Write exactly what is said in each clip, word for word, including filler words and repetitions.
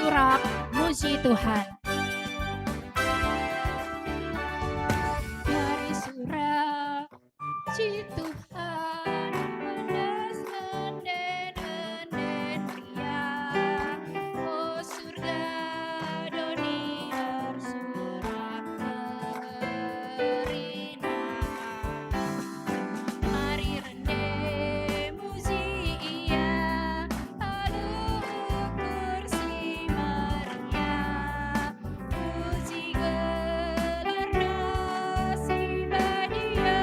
Surak muji Tuhan. Mari surak muji Tuhan, mendes ende-enden ria. O surga, doni ersurak kerina. Mari rende muji Ia, alu ukur si meriah, puji gelarNa si badia.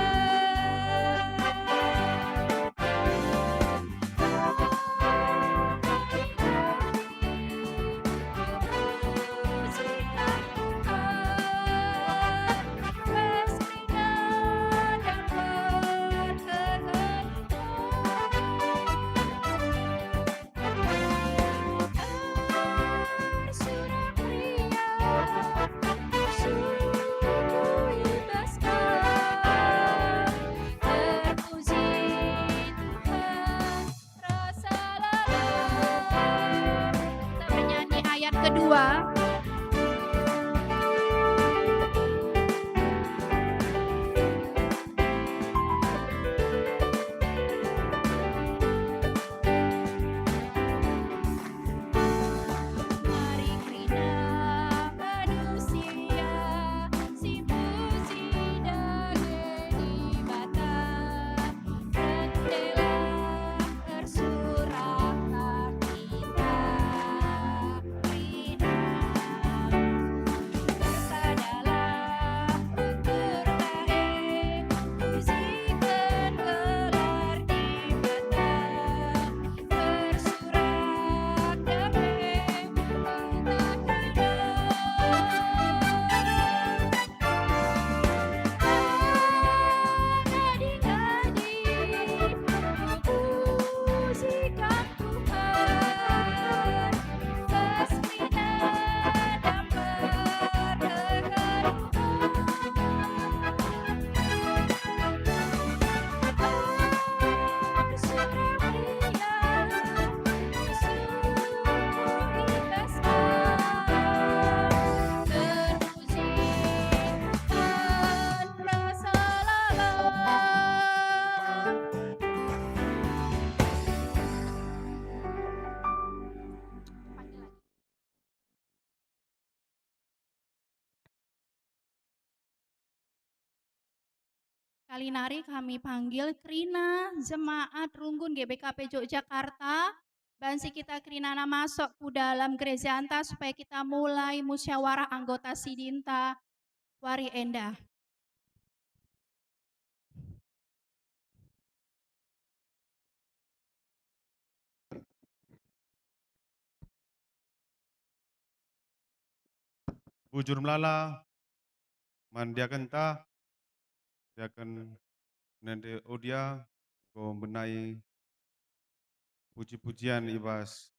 Kita menyanyi ayat kedua. Mari kerina manusia si muji dage Dibata, rendelah ersuraklah kita kerina. Bersadalah ukur tae, pujiken gelar Dibata. Ersurak dame kita kerina. Ngadi-ngadi memuji Kam, Tuhan, bas kerina dampar kegeluhen. Kali nari kami panggil kerina jemaat runggun G B K P Yogyakarta, banci kita kerinana masuk ku dalam gerejanta supaya kita mulai musyawarah anggota sidinta wari enda. Bujur melala man diakenta, diaken nende Odia, enggo mbenai puji-pujian i bas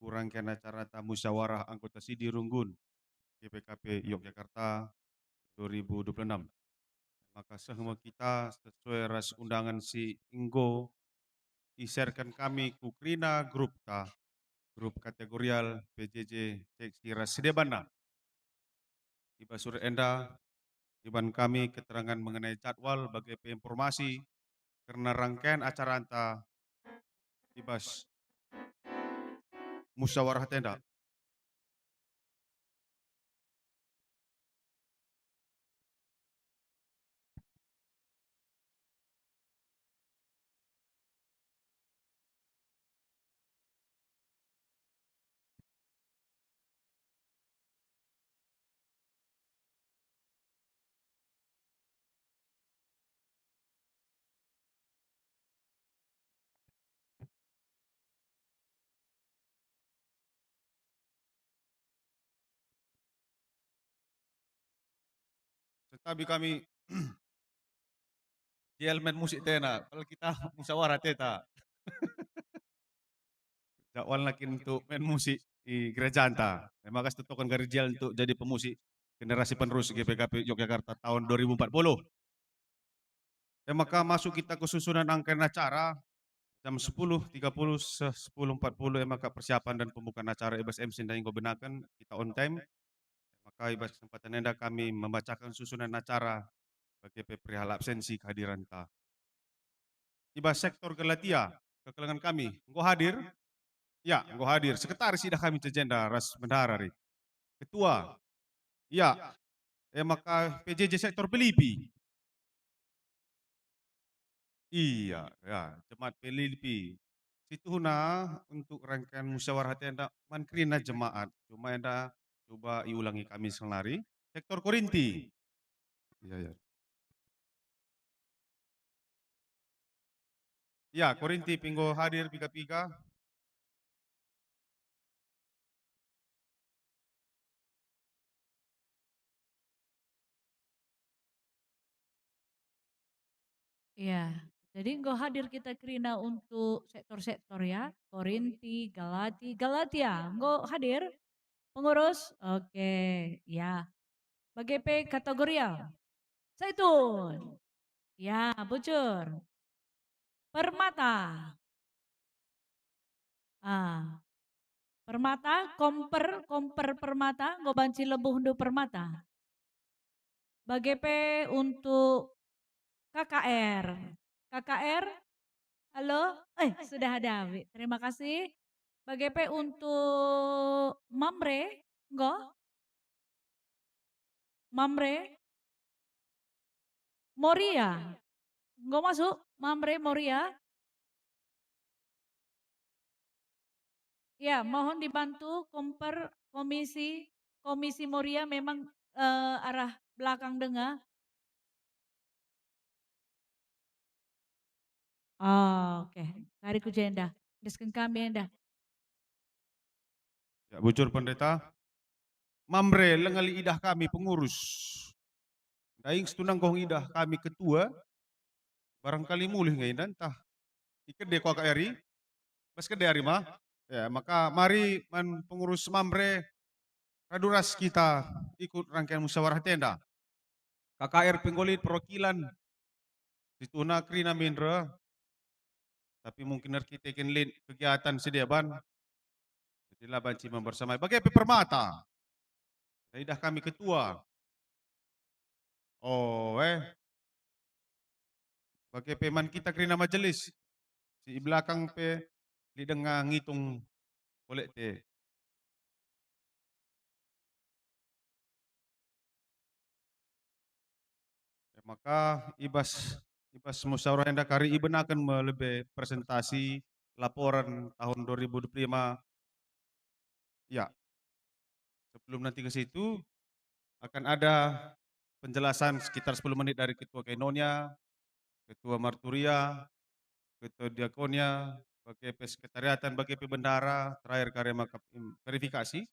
rangkaian acaranta musyawarah anggota sidi runggun G B K P Yogyakarta dua ribu dua puluh enam. Maka seh me kita sesuai ras undangan si enggo iserken kami ku kerina grupta, grup kategorial, P J J, seksi ras sidebanna. I bas sore enda, iban kami keterangan mengenai jadwal bage pe informasi kerna rangkaian acaranta i bas musyawarah enda. Tetapi kami G L main musik tena, kalau kita musyawarah teta. Jadwalna kin untuk main musik i gerejanta. Terima kasih tutokan kari G L untuk jadi pemusik generasi penerus G P K P Yogyakarta tahun dua ribu empat puluh. E maka masuk kita ke susunan rangkaian acara. jam sepuluh tiga puluh, se-, sepuluh empat puluh, e maka persiapan dan pembukaan acara i bas M C ndai enggo benaken, kita on time. Maka i bas kesempatan enda kami membacaken susunan acara bage pe perihal absensi kehadiranta. I bas sektor Galatia, kekelengen kami, enggo hadir? Ya, enggo hadir. Sekretaris idah kami i jenda ras bendahara ari. Ketua? Ya. E maka P J J sektor Pilipi? Iya, ya, jemaat Pilipi. Situhuna untuk rangkaian musyawarah enda man kerina jemaat. Cuma enda coba iulangi kami senari. Sektor Korinti. Iya, iya. Ya, Korinti pe enggo hadir piga-piga. Iya, jadi enggo hadir kita kerina untuk sektor-sektor ya, Korinti, Galati, Galatia, enggo hadir? Pengurus? Oke, ya. Bage pe kategorial? Zaitun. Ya, bujur. Permata. Ah. Permata, komper, komper Permata, enggo banci lebuhndu Permata. Bage pe untuk K K R. K K R? Halo? Eh, sudah ada, Wi. Terima kasih. Bage pe untuk Mamre, enggo? Mamre? Moria? Enggo masuk? Mamre, Moria? Ya, mohon dibantu komper Komisi, Komisi Moria memang, eh, arah belakang denga. Oke, kari ku jenda. Endesken kami enda. Ya, bujur Pendeta. Mamre, langa lit idah kami pengurus. Ndai situhuna enggo idah kami ketua, barangkali mulih nge enda ntah i kede ku K K R i, bas kede ari ma. Ya, maka mari man pengurus Mamre, radu ras kita ikut rangkaian musyawarah enda. K K R pe enggo lit perwakilan, situhuna kerina min reh, tapi mungkin erkiteken lit kegiatan si deban. Jadi la banci membersamai. Bage pe Permata. Ndai idah kami ketua. Oh, eh. Bage pe man kita kerina majelis. Si i belakang pe lit denga ngitung kolekte. E maka i bas, i bas musyawarah enda kari ibenaken me lebe presentasi laporan tahun dua ribu dua puluh lima. Ya. Sebelum nanti ke situ, akan ada penjelasan sekitar sepuluh menit dari Ketua Koinonia, Ketua Marturia, Ketua Diakonia, bage pe sekretariatan, bage pe bendahara, terakhir kari maka, em, verifikasi.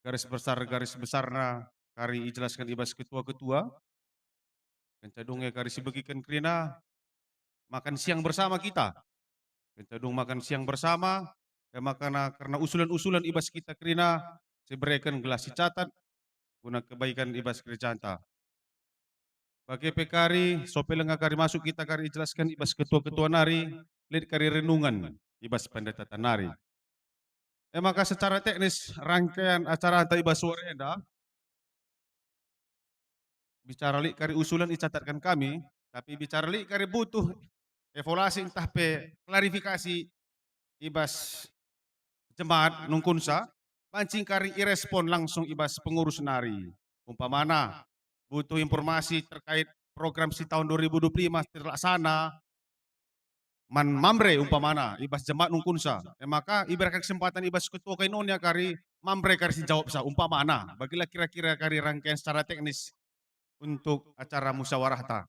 Garis besar, garis besarna kari ijelasken i bas ketua-ketua. Kenca dung e kari sibegiken kerina, makan siang bersama kita. Kenca dung makan siang bersama, e maka na kerna usulan-usulan i bas kita kerina, sibereken gelah sicatat guna kebaikan i bas gerejanta. Bage pe kari, sope lenga kari masuk kita kari ijelasken i bas ketua-ketua nari, lit kari renungen i bas pendeta nari. E maka secara teknis rangkaian acaranta i bas wari enda, bicara lit kari usulan icatatken kami, tapi bicara lit kari butuh evaluasi ntah pe klarifikasi i bas jemaat nungkunsa, banci kari irespon langsung i bas pengurus nari. Umpamana, butuh informasi terkait program si tahun dua ribu dua puluh lima terlaksana, man Mamre umpamana, i bas jemaat nungkunsa. E maka ibereken kesempatan i bas ketua koinonia kari, Mamre kari si njawabsa umpamana, bagila kira-kira kari rangkaian secara teknis untuk acara musyawarahta.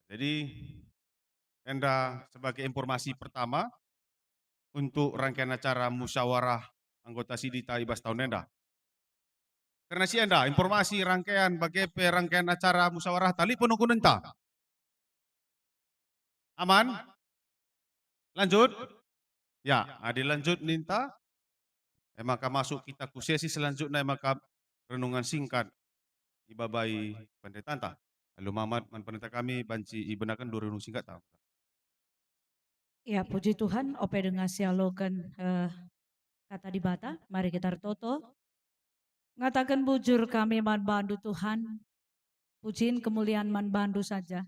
Jadi, enda sebagai informasi pertama untuk rangkaian acara musyawarah anggota sidita i bas tahun enda. Kerna si enda, informasi rangkaian bage pe rangkaian acara musyawarahta, lit penungkunenta. Aman? Lanjut? Ya, adi lanjut ninta, e maka masuk kita ku sesi selanjutna, e maka renungan singkat ibabai pendetanta. Alu mamat man pendeta kami banci ibenaken dua renung singkat ta. Ya, puji Tuhan, ope denga sialoken, eh, kata Dibata, mari kita ertoto. Ngataken bujur kami man bandu, Tuhan. Pujin kemulian man bandu saja.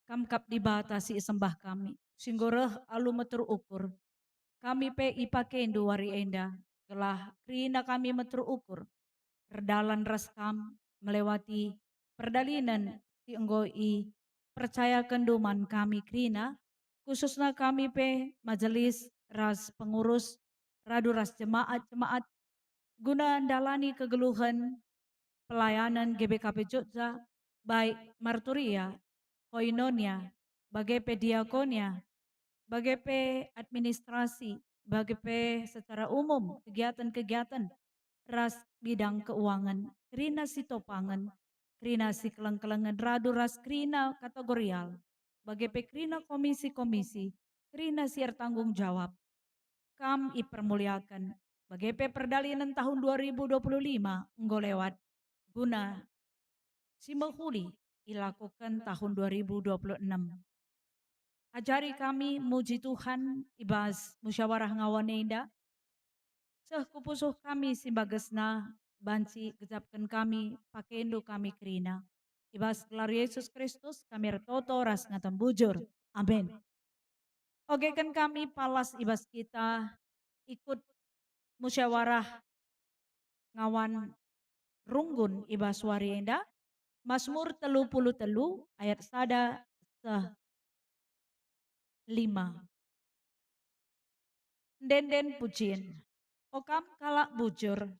Kam kap Dibata si isembah kami, si enggo reh alu meteruk ukur. Kami pe ipakendu wari enda, gelah kerina kami meteruk ukur, erdalan ras kam melewati perdalinen si enggo ipercayakenndu man kami kerina, khususna kami pe majelis ras pengurus radu ras jemaat-jemaat guna ndalani kegeluhen pelayanen G B K P Jogja, baik marturia, koinonia, bage pe diakonia, bage pe administrasi, bage pe secara umum kegiatan-kegiatan ras bidang keuangan, kerina sitopangen, kerina sikeleng-kelengen radu ras kerina kategorial, bage pe kerina komisi-komisi, kerina si ertanggung jawab. Kam ipermuliaken, bage pe perdalinen tahun dua ribu dua puluh lima enggo lewat, guna si mehuli ilakoken tahun dua ribu dua puluh enam. Ajari kami muji Tuhan i bas musyawarah ngawan enda, seh ku pusuh kami si mbagesna, banci gejapken kami, pakendu kami kerina. I bas gelar Yesus Kristus kami ertoto ras ngaten bujur. Amin. Ogeken kami palas i bas kita ikut musyawarah ngawan runggun i bas wari enda, Masmur telu puluh telu ayat sada seh lima. Ende-enden pujin. O kam kalak bujur,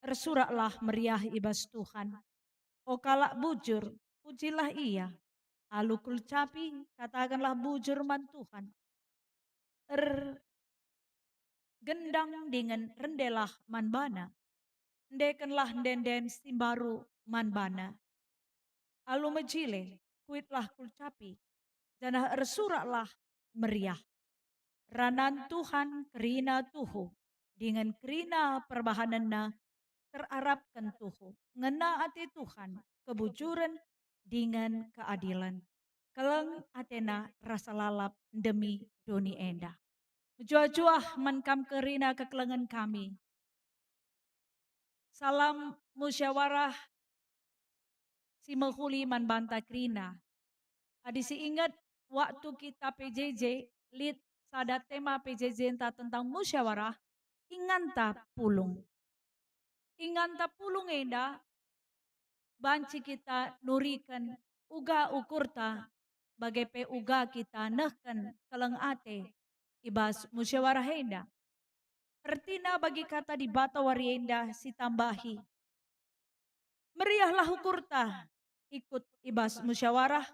ersuraklah meriah i bas Tuhan. O kalak bujur, pujilah Ia. Alu kulcapi, katakenlah bujur man Tuhan. Ergendang dingen rendelah man baNa. Endekenlah ende-enden si mbaru man baNa. Alu mejile, kuitlah kulcapi, janah ersuraklah meriah. Ranan Tuhan kerina tuhu, dingen kerina perbahanenNa terarapken tuhu. Ngena ate Tuhan kebujuren dingen keadilen. Keleng ateNa rasa lalap ndemi doni enda. Mejuah-juah man kam kerina kekelengen kami. Salam musyawarah si mehuli man banta kerina. Adi si inget, waktu kita P J J, lit sada tema P J J-nta tentang musyawarah, inganta pulung. Inganta pulung enda banci kita nuriken uga ukurta, bage pe uga kita nehken keleng ate i bas musyawarah enda. Ertina bagi kata Dibata wari enda si tambahi, meriahlah ukurta ikut i bas musyawarah,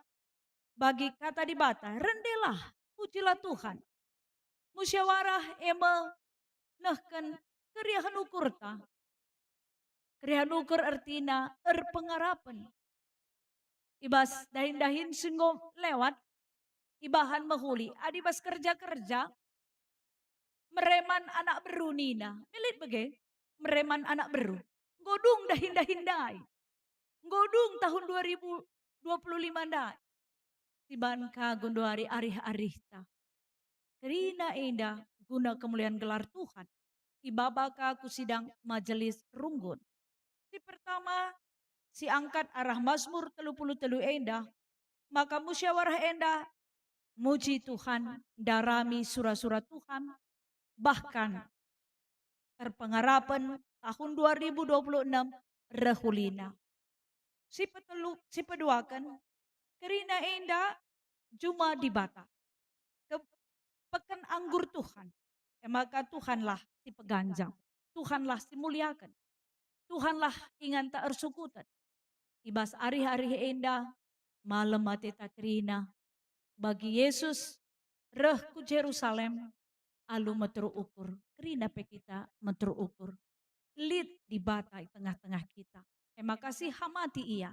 bagi kata Dibata, rendelah, pujilah Tuhan. Musyawarah e me nehken keriahen ukurta. Keriahen ukur ertina erpengarapen. I bas dahin-dahin si enggo lewat, ibahan mehuli, adi bas kerja-kerja, mereman anak beru nina, melit bage, mereman anak beru. Enggo dung dahin-dahin ndai. Enggo dung tahun dua ribu dua puluh lima ndai. Siban ka genduari arih-arihta. Kerina enda guna kemulian gelar Tuhan. Ibaba ka ku sidang majelis runggun. Si pertama, si angkat arah Mazmur telu puluh telu enda, maka musyawarah enda muji Tuhan, ndarami sura-sura Tuhan, bahkan erpengarapen tahun dua ribu dua puluh enam reh ulina. Si petelu, si peduaken, kerina enda juma Dibata. Ke-, peken anggur Tuhan. E maka Tuhanlah si peganjang, Tuhanlah si muliaken, Tuhanlah inganta ersukuten. I bas arih-arih enda, malem ateta kerina, bagi Yesus reh ku Jerusalem alu meteruk ukur, kerina pe kita meteruk ukur. Lit Dibata i tengah-tengah kita. E maka sihamati Ia,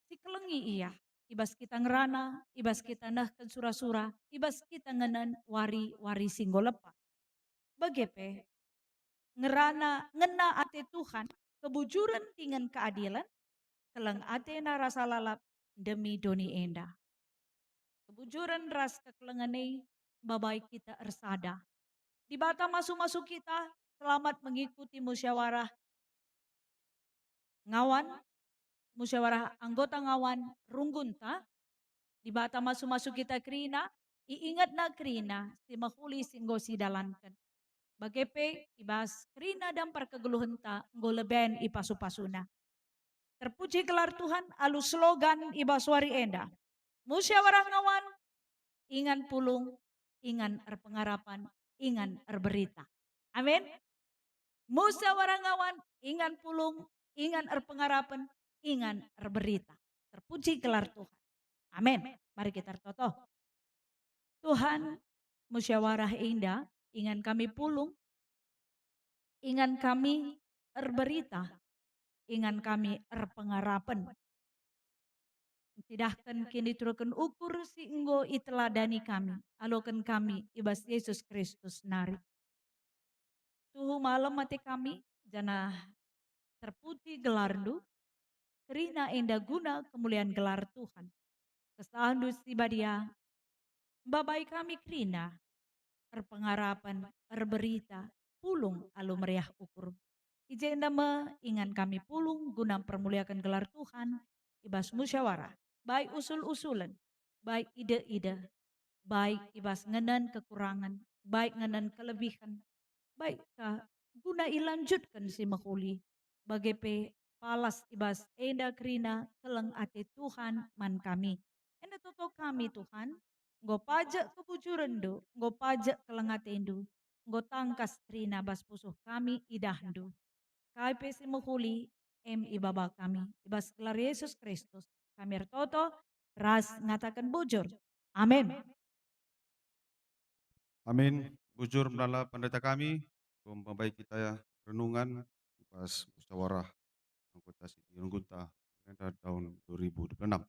sikelengi Ia, i bas kita ngerana, i bas kita nehken sura-sura, i bas kita ngenen wari-wari si enggo lepas. Bage pe, ngerana, ngena ate Tuhan, kebujuren dingen keadilen, keleng atena rasa lalap ndemi doni enda. Kebujuren ras kekelengen e babai kita ersada. Dibata masu-masu kita selamat mengikuti musyawarah ngawan, musyawarah anggota ngawan runggunta. Dibata masu-masu kita kerina, iingetna kerina si mehuli si enggo sidalanken. Bage pe i bas kerina dampar kegeluhenta enggo leben ipasu-pasuna. Terpuji gelar Tuhan alu slogan i bas wari enda. Musyawarah ngawan, ingan pulung, ingan erpengarapen, ingan erberita. Amin. Musyawarah ngawan, ingan pulung, ingan erpengarapen, ingan erberita. Terpuji gelar Tuhan. Amin. Mari kita ertoto. Tuhan, musyawarah enda, ingan kami pulung, ingan kami erberita, ingan kami erpengarapen. Cidahken kinituraken ukur si enggo iteladani kami, aloken kami i bas Yesus Kristus nari. Tuhu malem ate kami, janah terpuji gelarNdu, kerina enda guna kemulian gelar Tuhan. KesahNdu si badia, mbabai kami kerina, erpengarapen, erberita, pulung alu meriah ukur. I jenda me ingan kami pulung guna mpermuliaken gelar Tuhan i bas musyawarah, baik usul-usulen, baik ide-ide, baik i bas ngenen kekurangen, baik ngenen kelebihen, baik ka guna ilanjutken si mehuli, bage pe palas i bas enda kerina keleng ate Tuhan man kami. Enda toto kami, Tuhan, enggo pajek kebujurenNdu, enggo pajek keleng ateNdu, enggo tangkas kerina bas pusuh kami idahNdu. Kai pe si mehuli, em ibaba kami. I bas gelar Yesus Kristus, kami ertoto ras ngataken bujur. Amin. Amin. Bujur melala pendeta kami, enggo mbabai kita renungan i bas musyawarah anggota sidi runggunta enda tahun dua ribu dua puluh enam.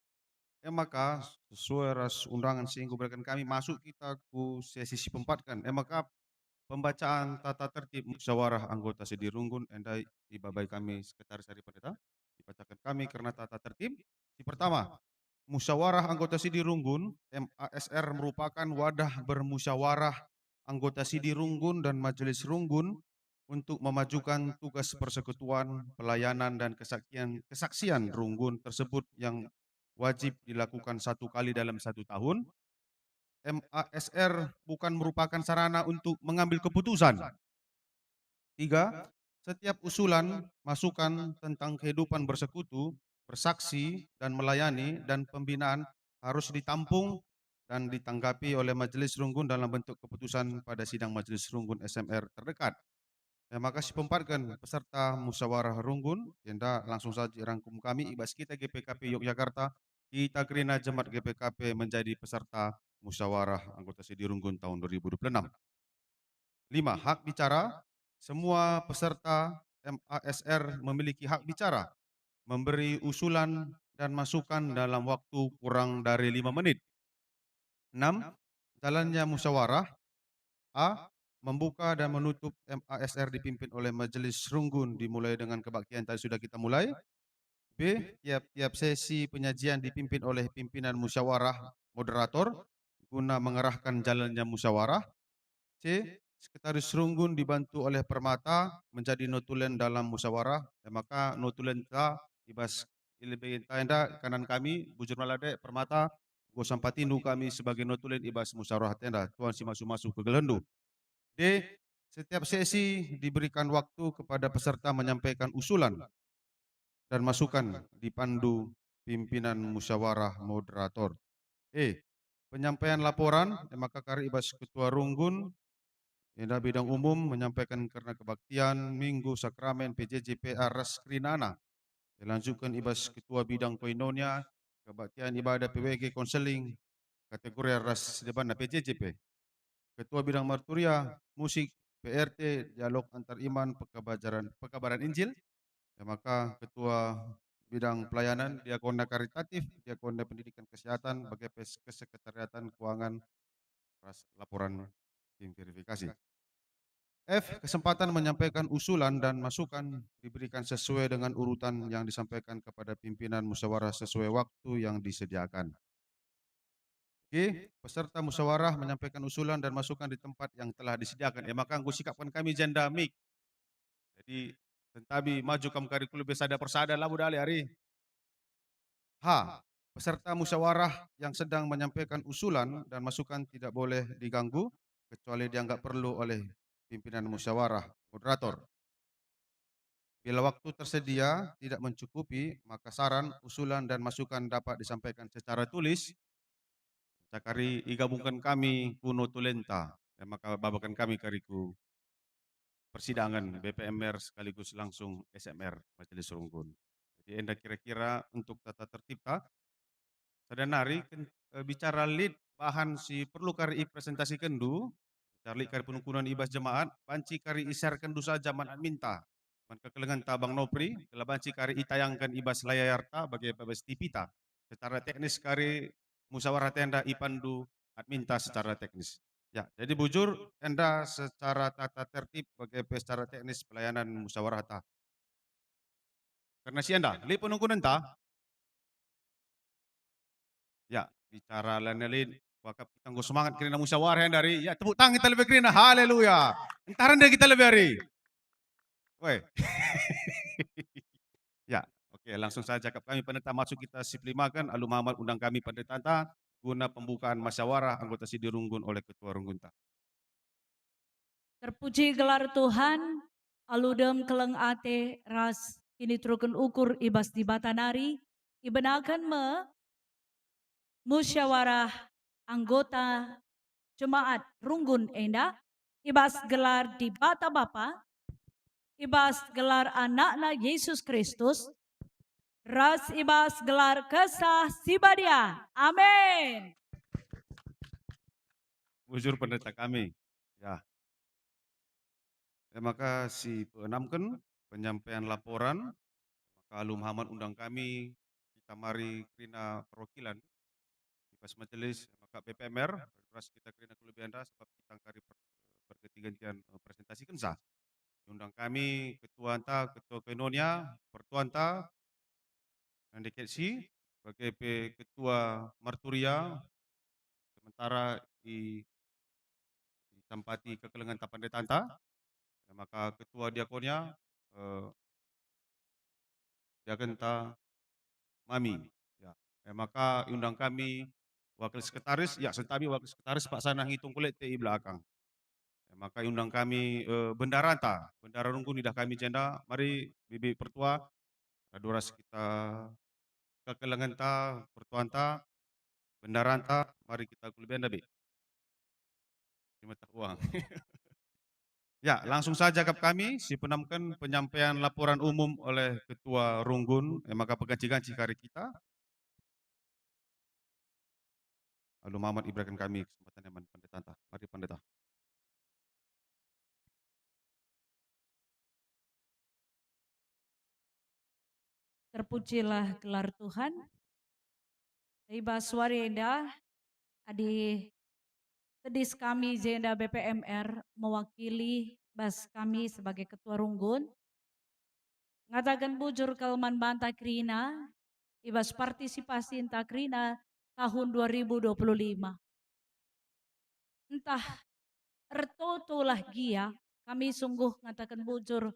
E maka, sesuai ras undangan si enggo ibereken kami, masuk kita ku sesi si peempatken. E maka, pembacaan tata tertib musyawarah anggota sidi runggun enda ibabai kami Sekretaris Ari Pendeta. Dibacaken kami kerna tata tertib. Si pertama, musyawarah anggota sidi runggun, M A S R, merupakan wadah bermusyawarah anggota sidi runggun dan majelis runggun untuk memajukan tugas persekutuan, pelayanan, dan kesaksian, kesaksian runggun tersebut yang wajib dilakukan satu kali dalam satu tahun. M A S R bukan merupakan sarana untuk mengambil keputusan. Tiga, setiap usulan, masukan tentang kehidupan bersekutu, bersaksi, dan melayani, dan pembinaan harus ditampung dan ditanggapi oleh Majelis Runggun dalam bentuk keputusan pada sidang Majelis Runggun S M R terdekat. E maka si peempatken peserta musyawarah runggun, enda langsung saja irangkum kami i bas kita G P K P Yogyakarta, kita kerina jemaat G P K P menjadi peserta musyawarah anggota sidi runggun tahun dua ribu dua puluh enam. Lima, hak bicara. Semua peserta M A S R memiliki hak bicara, memberi usulan dan masukan dalam waktu kurang dari lima menit. Enam, jalannya musyawarah. A, membuka dan menutup M A S R dipimpin oleh Majelis Runggun dimulai dengan kebaktian tadi sudah kita mulai. B, tiap-tiap sesi penyajian dipimpin oleh pimpinan musyawarah, moderator, guna mengarahkan jalannya musyawarah. C, sekretaris runggun dibantu oleh Permata menjadi notulen dalam musyawarah. E maka notulen ta i bas i lebe enta enda kanan kami, bujur melala dek, Permata, enggo sampatindu kami sebagai notulen i bas musyawarah enda. Tuhan si masu-masu kegeluhenndu. D, setiap sesi diberikan waktu kepada peserta menyampaikan usulan dan masukan dipandu pimpinan musyawarah moderator. E, penyampaian laporan, e maka kari i bas ketua runggun, enda bidang umum menyampaikan kerna kebaktian, minggu, sakramen, P J J P A ras kerinana. Dilanjutkan i bas ketua bidang koinonia, kebaktian ibadah, P W G, konseling, kategori ras debanna P J J P. Ketua bidang marturia, musik, P R T, dialog antar iman, pekabajaran, pekabaran Injil. E maka ketua bidang pelayanan, diakona karitatif, diakona pendidikan kesehatan, bage pe kesekretariatan, keuangan, ras laporan tim verifikasi. F, kesempatan menyampaikan usulan dan masukan diberikan sesuai dengan urutan yang disampaikan kepada pimpinan musyawarah sesuai waktu yang disediakan. G, peserta musyawarah menyampaikan usulan dan masukan di tempat yang telah disediakan. E maka enggo sikapken kami jenda mik. Jadi, sentabi maju kam kari ku lebe sada persada, labo dali ari. H, peserta musyawarah yang sedang menyampaikan usulan dan masukan tidak boleh diganggu kecuali dianggap perlu oleh pimpinan musyawarah, moderator. Bila waktu tersedia tidak mencukupi, maka saran, usulan, dan masukan dapat disampaikan secara tulis. Cakari igabungken kami ku notulenta, e maka babaken kami kari ku persidangan B P M R sekaligus langsung S M R Majelis Runggun. Jadi enda kira-kira untuk tata tertibta. Sada nari ken-, eh, bicara lit bahan si perlu kari ipresentakenndu, bicara lit kari penungkunan i bas jemaat, banci kari isarkenndu saja man adminta, man kekelengenta Bang Nopri, gelah banci kari itayangken i bas layarta bage pe bas T V-ta. Secara teknis kari musyawarah enda ipandu adminta secara teknis. Ya, jadi bujur enda secara tata tertib bage pe secara teknis pelayanan musyawarahta. Karena si enda, lit penungkunenta. Ya, bicara lain-lain, wakap kita enggo semangat kerina musyawarah enda ari. Ya, tepuk tangan kita lebih kerina. Haleluya. Entah rende kita lebih ari. Weh. Ya, oke, langsung saja akap kami pendeta masuk kita si pelimaken, alu mamat undang kami pendetanta guna pembukaan musyawarah anggota si dirunggun oleh ketua runggunta. Terpuji gelar Tuhan, alu dem keleng ate ras kiniteruken ukur i bas Dibata nari, ibenaken me musyawarah anggota jemaat runggun enda i bas gelar Dibata Bapa, i bas gelar AnakNa Yesus Kristus, ras i bas gelar Kesah Si Badia. Amin. Bujur pendeta kami. Ya. E maka si peenamken penyampaian laporan, maka alu mamat undang kami, kita mari kerina perwakilan i bas majelis, maka B P M R, ras kita kerina ku lebe enda, sebab kita engkari per-, berganti-gantian, eh, presentasikenca. Iundang kami ketuanta, ketua koinonia, pertuanta, nande ketsi, bage pe ketua marturia, sementara i-, itampati kekelengenta pendetanta, maka ketua diakonia, eh, diakenta mami. Ya. E maka iundang kami wakil sekretaris, ya, sentabi wakil sekretaris paksa ngitung kulit te i belakang. E maka iundang kami, eh, bendaranta, bendara runggun idah kami jenda, mari bibi pertua, radu ras kita kekelengenta, pertuanta, bendaranta, mari kita ku lebe enda bi. Lima tah uang. Ya, langsung saja akap kami, si peenamken penyampaian laporan umum oleh Ketua Runggun, e maka peganci-ganci kari kita. Alu mamat ibereken kami kesempatan man pendetanta. Mari, pendeta. Terpujilah gelar Tuhan. I bas wari enda, adi tedis kami jenda B P M R mewakili bas kami sebagai ketua runggun, ngataken bujur kal man banta kerina, i bas partisipasinta kerina tahun dua ribu dua puluh lima. Ntah ertotolah gia, kami sungguh ngataken bujur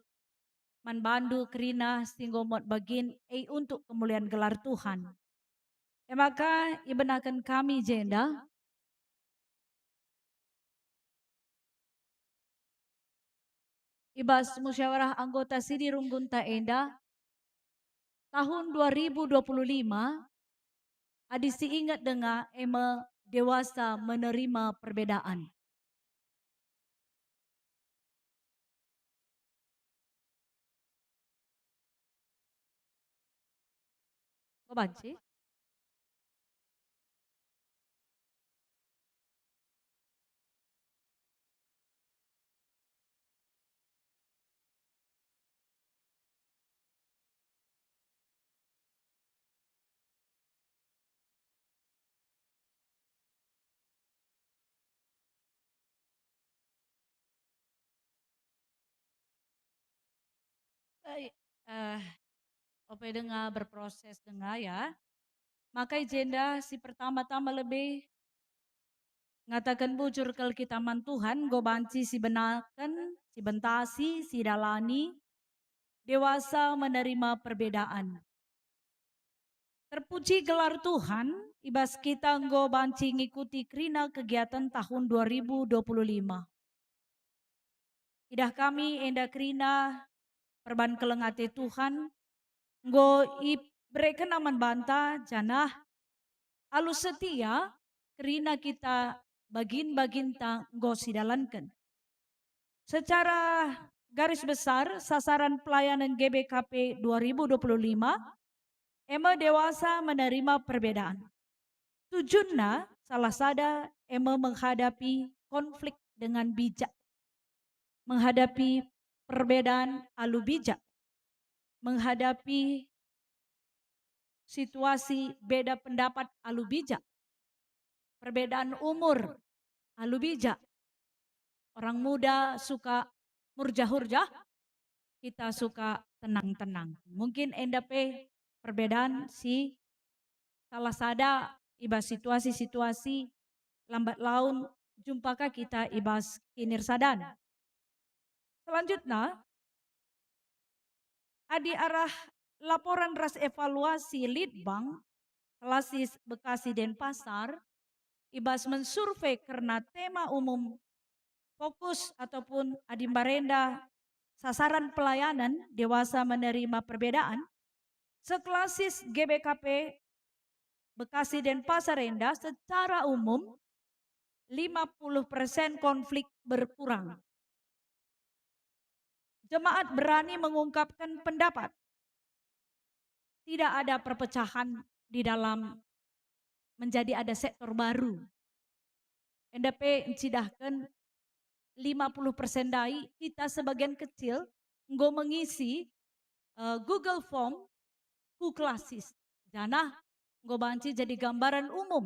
man bandu kerina si enggo muat bagin e untuk kemulian gelar Tuhan. E maka ibenaken kami jenda i bas musyawarah anggota si dirunggunta enda, tahun dua ribu dua puluh lima, adi si inget denga e me dewasa menerima perbedaan. Enggo banci? Baik, eh, ope denga berproses denga ya. Maka i jenda si pertama-tama lebe Ngataken bujur kal kita man Tuhan, enggo banci sibenaken, sibentasi, sidalani, dewasa menerima perbedaan. Terpuji gelar Tuhan, i bas kita enggo banci ngikuti kerina kegiatan tahun dua ribu dua puluh lima. Idah kami enda kerina perban keleng ate Tuhan, enggo ibereken man banta, janah alu setia kerina kita bagin-baginta enggo sidalanken. Secara garis besar, sasaran pelayanan G B K P dua ribu dua puluh lima, e me dewasa menerima perbedaan. Tujunna salah sada e me menghadapi konflik dengan bijak, menghadapi perbedaan alu bijak, menghadapi situasi beda pendapat alu bijak, perbedaan umur alu bijak. Orang muda suka murjah-hurjah, kita suka tenang-tenang. Mungkin enda pe perbedaan si salah sada i bas situasi-situasi lambat laun jumpa ka kita i bas kinirsadan. Selanjutna, adi arah laporan ras evaluasi Litbang Klasis Bekasi Denpasar, i bas mensurvei kerna tema umum fokus ataupun adi mbarenda sasaran pelayanan dewasa menerima perbedaan, seklasis G B K P Bekasi Denpasar enda secara umum lima puluh persen konflik berkurang. Jemaat berani mengungkapkan pendapat. Tidak ada perpecahan di dalam menjadi ada sektor baru. Enda pe ncidahken lima puluh persen ndai, kita sebagian kecil enggo mengisi, eh, Google Form ku klasis. Janah enggo banci jadi gambaran umum